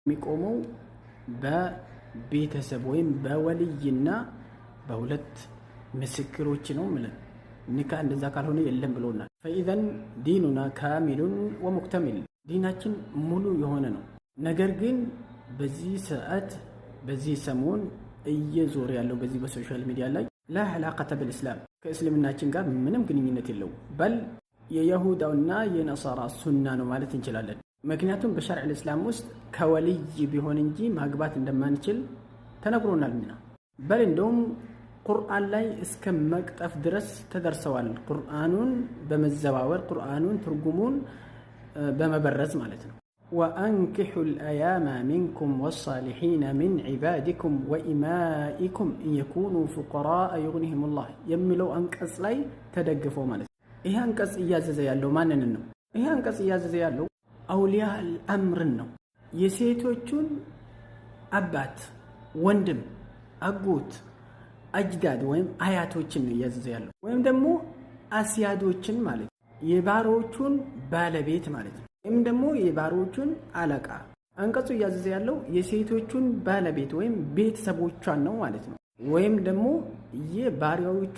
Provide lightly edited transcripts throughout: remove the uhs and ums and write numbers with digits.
የሚቆመው በቤተሰብ ወይም በወልይና በሁለት ምስክሮች ነው ምለን ኒካ እንደዛ ካልሆነ የለም ብሎናል። فإذن ديننا كامل ومكتمل፣ ዲናችን ሙሉ የሆነ ነው። ነገር ግን በዚህ ሰዓት በዚህ ሰሞን እየዞረ ያለው በዚህ በ social media ላይ لا علاقة بالإسلام፣ ከእስልምናችን ጋር ምንም ግንኙነት የለው፣ بل የየሁዳውና የነሳራ ሱና ነው ማለት እንችላለን። ምክንያቱም በ شرع الإسلام ውስጥ ከወልይ ቢሆን እንጂ ማግባት እንደማንችል ተነግሮናል። ሚና بل እንደውም ቁርአን ላይ እስከ መቅጠፍ ድረስ ተደርሰዋል። ቁርአኑን በመዘባወር ቁርአኑን ትርጉሙን በመበረዝ ማለት ነው። وأنكحوا الأيامى منكم والصالحين من عبادكم وإمائكم إن يكونوا فقراء يغنهم الله የሚለው አንቀጽ ላይ ተደግፈው ማለት ነው። ይህ አንቀጽ እያዘዘ ያለው ማንን ነው? ይህ አንቀጽ እያዘዘ ያለው أولياء الأمر ን ነው። የሴቶቹን አባት፣ ወንድም፣ አጎት፣ أجداد ወይም አያቶችን ነው እያዘዘ ያለው፣ ወይም ደግሞ አስያዶችን ማለት ነው። የባሮቹን ባለቤት ማለት ነው። ወይም ደግሞ የባሮቹን አለቃ። አንቀጹ እያዘዘ ያለው የሴቶቹን ባለቤት ወይም ቤተሰቦቿን ነው ማለት ነው። ወይም ደግሞ የባሪያዎቹ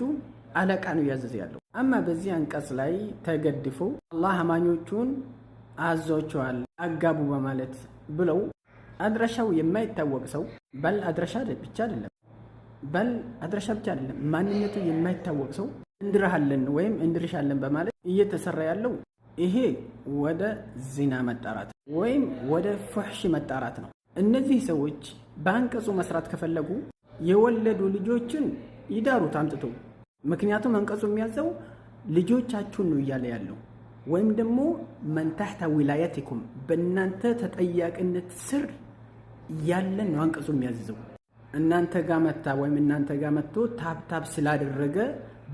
አለቃ ነው እያዘዘ ያለው። أما በዚህ አንቀጽ ላይ ተገድፎ አላህ አማኞቹን አዟቸዋል አጋቡ በማለት ብለው አድራሻው የማይታወቅ ሰው፣ بل አድራሻ ብቻ አይደለም፣ بل አድራሻ ብቻ አይደለም፣ ማንነቱ የማይታወቅ ሰው እንድርሃለን ወይም እንድርሻለን በማለት እየተሰራ ያለው ይሄ ወደ ዚና መጣራት ወይም ወደ ፉሕሽ መጣራት ነው። እነዚህ ሰዎች በአንቀጹ መስራት ከፈለጉ የወለዱ ልጆችን ይዳሩት አምጥቶ። ምክንያቱም አንቀጹ የሚያዘው ልጆቻችሁን ነው እያለ ያለው፣ ወይም ደግሞ من تحت ولايتكم፣ በእናንተ ተጠያቂነት ስር ያለን ነው አንቀጹ የሚያዝዘው። እናንተ ጋር መታ ወይም እናንተ ጋር መጥቶ tap tap ስላደረገ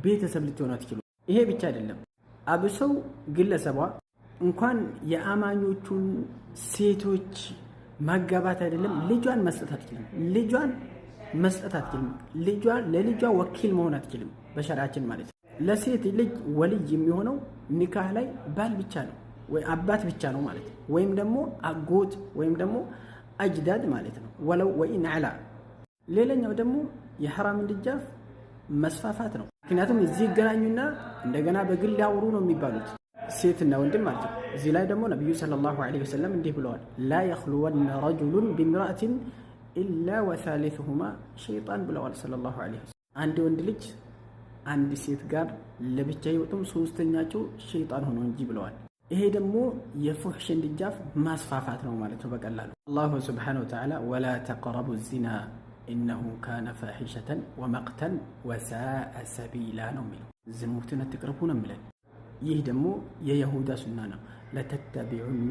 ቤተሰብ ልትሆኑ አትችሉ። ይሄ ብቻ አይደለም። አብሰው ግለሰቧ እንኳን የአማኞቹን ሴቶች ማጋባት አይደለም ልጇን መስጠት አትችልም። ልጇን መስጠት አትችልም። ልጇን ለልጇ ወኪል መሆን አትችልም፣ በሸሪዓችን ማለት ነው። ለሴት ልጅ ወልይ የሚሆነው ኒካህ ላይ ባል ብቻ ነው ወይ አባት ብቻ ነው ማለት ነው። ወይም ደግሞ አጎት ወይም ደግሞ أجداد ማለት ነው። ولو وإن علا። ሌላኛው ደግሞ የሐራምን ድጃፍ መስፋፋት ነው። ምክንያቱም እዚህ ይገናኙና እንደገና በግል ያውሩ ነው የሚባሉት ሴትና ወንድም ማለት ነው። እዚህ ላይ ደግሞ ነቢዩ صلى الله عليه وسلم እንዲህ ብለዋል፣ لا يخلون رجل بامرأة إلا وثالثهما شيطان ብለዋል صلى الله عليه وسلم። አንድ ወንድ ልጅ አንድ ሴት ጋር ለብቻ ይወጡም ሶስተኛቸው ሸይጣን ሆኖ እንጂ ብለዋል። ይሄ ደግሞ የፉሕሽን ድጃፍ ማስፋፋት ነው ማለት ነው በቀላሉ። الله سبحانه وتعالى ولا تقربوا الزنا إنه كان فاحشة ومقتا وساء سبيلا ነው የሚለው። ዝሙትን አትቅረቡ ነው የሚለን። ይህ ደግሞ የየሁዳ ሱና ነው። لتتبعن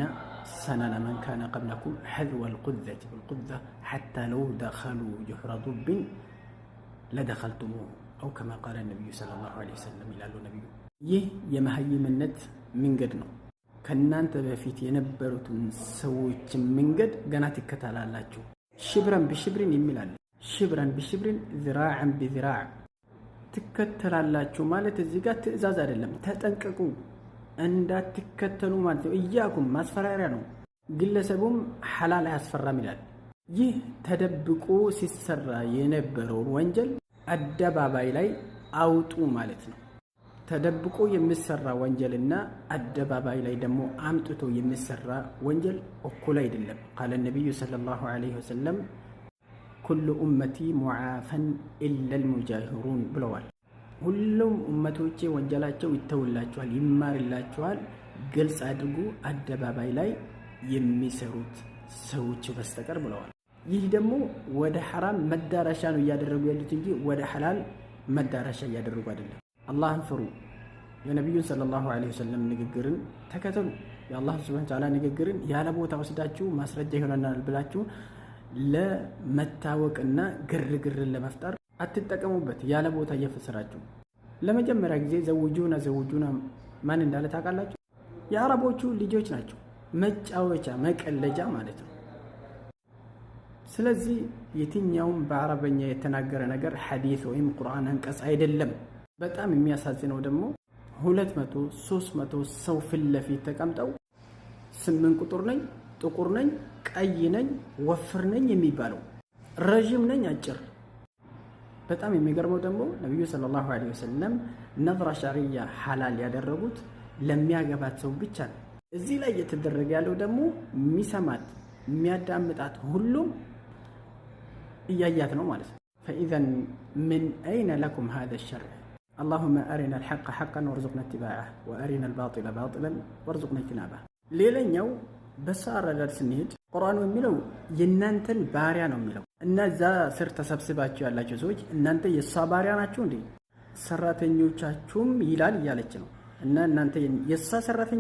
سنن من كان قبلكم حذو القذة بالقذة حتى لو دخلوا جحر ضب لدخلتموه أو كما قال النبي صلى الله عليه وسلم ይላሉ ነቢዩ። ይህ የመሀይምነት መንገድ ነው። ከእናንተ በፊት የነበሩትን ሰዎችን መንገድ ገና ትከተላላችሁ። شبرا بشبر የሚል አለ። شبرا بشبر ذراعا بذراع ትከተላላችሁ ማለት እዚህ ጋር ትዕዛዝ አይደለም። ተጠንቀቁ እንዳትከተሉ ማለት ነው። إياكم ማስፈራሪያ ነው። ግለሰቡም ሐላል አያስፈራም ይላል። ይህ ተደብቆ ሲሰራ የነበረውን ወንጀል አደባባይ ላይ አውጡ ማለት ነው። ተደብቆ የሚሰራ ወንጀልና አደባባይ ላይ ደግሞ አምጥቶ የሚሰራ ወንጀል እኩል አይደለም። قال النبي صلى الله عليه وسلم كل أمتي معافى إلا المجاهرون ብለዋል። ሁሉም ኡመቶቼ ወንጀላቸው ይተውላቸዋል፣ ይማርላቸዋል፣ ግልጽ አድርጉ አደባባይ ላይ የሚሰሩት ሰዎች በስተቀር ብለዋል። ይህ ደግሞ ወደ ሐራም መዳረሻ ነው እያደረጉ ያሉት እንጂ ወደ ሐላል መዳረሻ እያደረጉ አይደለም። አላህን ፍሩ። የነቢዩን ሰለላሁ ዐለይሂ ወሰለም ንግግርን ተከተሉ። የአላህ ሱብሓነሁ ወተዓላ ንግግርን ያለ ቦታ ወስዳችሁ ማስረጃ ይሆነናል ብላችሁ ለመታወቅና ግርግርን ለመፍጠር አትጠቀሙበት። ያለ ቦታ እየፈሰራችሁ ለመጀመሪያ ጊዜ ዘውጁና ዘውጁና ማን እንዳለ ታውቃላችሁ? የአረቦቹ ልጆች ናቸው። መጫወቻ መቀለጃ ማለት ነው። ስለዚህ የትኛውም በአረበኛ የተናገረ ነገር ሐዲስ ወይም ቁርአን አንቀጽ አይደለም። በጣም የሚያሳዝነው ደግሞ 200 300 ሰው ፊት ለፊት ተቀምጠው 8 ቁጥር ነኝ፣ ጥቁር ነኝ፣ ቀይ ነኝ፣ ወፍር ነኝ የሚባለው? ረዥም ነኝ፣ አጭር። በጣም የሚገርመው ደግሞ ነቢዩ صلى الله عليه وسلم نظرة شرعية ሐላል ያደረጉት ለሚያገባት ሰው ብቻ ነው። እዚህ ላይ እየተደረገ ያለው ደግሞ የሚሰማት የሚያዳምጣት ሁሉም እያያት ነው ማለት ነው። فإذن من أين لكم هذا الشرع? اللهم أرنا الحق حقا وارزقنا اتباعه وأرنا الباطل باطلا وارزقنا اجتنابه። ሌላኛው በሷ አረዳድ ስንሄድ ቁርአኑ የሚለው የእናንተን ባሪያ ነው የሚለው እና እዛ ስር ተሰብስባችሁ ያላቸው ሰዎች እናንተ የእሷ ባሪያ ናችሁ እንዴ? ሰራተኞቻችሁም ይላል እያለች ነው። እና እናንተ የእሷ ሰራተኛ